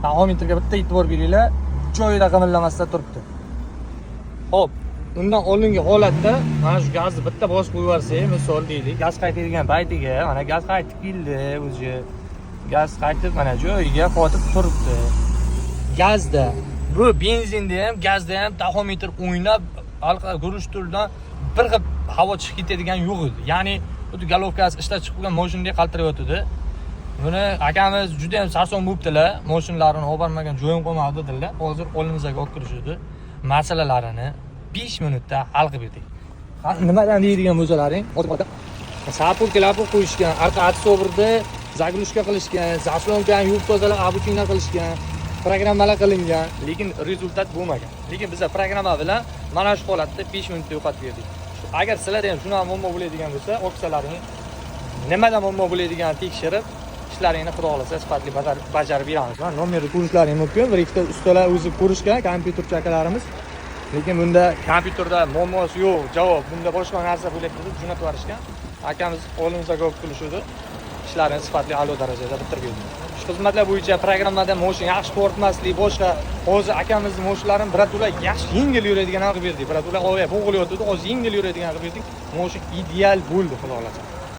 Taxometrga bitta e'tibor beringlar, joyida qimillamasdan turibdi. Xo'p, undan oldingi holatda mana shu gazni bitta bosib qo'yib yuborsak, misol deylik, gaz qaytadigan paytiga mana gaz qaytib keldi o'zi. Gaz qaytib mana joyiga qotib turibdi. Gazda, bu benzinda ham, gazda ham taxometr o'ynab, halqa guruchturdan bir xil havo chiqib ketadigan yo'q edi. Ya'ni xuddi головка si ishlab chiqib qolgan mashinadek qaltirayotdi. Buni akamiz juda ham sarson bo'libdilar. Mashinalarini olib bormagan joyim qolmadi dedilar. Hozir oldimizga olib kirishdi. Masalalarini 5 minutda hal qilib berdik. Ha, nimadan deydigan bo'lsalaring, hozir сопулька lar qo'yishgan, arqa адсорбер da заглушка qilishgan, заслонка ni yuvib tozalab, обучение qilishgan, programmalar qilingan, lekin результат bo'lmagan. Lekin biza programma bilan mana shu holatda 5 minutda yo'qotib berdik. Agar sizlarda ham shunaqa muammo bo'ladigan bo'lsa, olsalaring nimada muammo bo'ladiganini tekshirib, ishlaringni xudo xohlasa sifatli bajarib beramiz. Mana nomerni ko'rishlaring mumkin. Bir ikkita ustalar o'zi ko'rishgan, kompyuterchi akalarimiz. Lekin bunda kompyuterda muammosi yo'q, javob bunda boshqa narsa bo'lyapti deb jo'natib yuborishgan. Akamiz oldimizga olib kelishuvdi. Ishlarini sifatli, a'lo darajada bitirib berdik. Shu xizmatlar bo'yicha programmada moshin yaxshi tortmaslik, boshqa hozir akamizni moshinlarini birato'la yaxshi yengil yuradigan qilib berdik. Birato'la ovoq bo'g'ilyotdi, hozir yengil yuradigan qilib berdik. Moshin ideal bo'ldi, xudo xohlasa.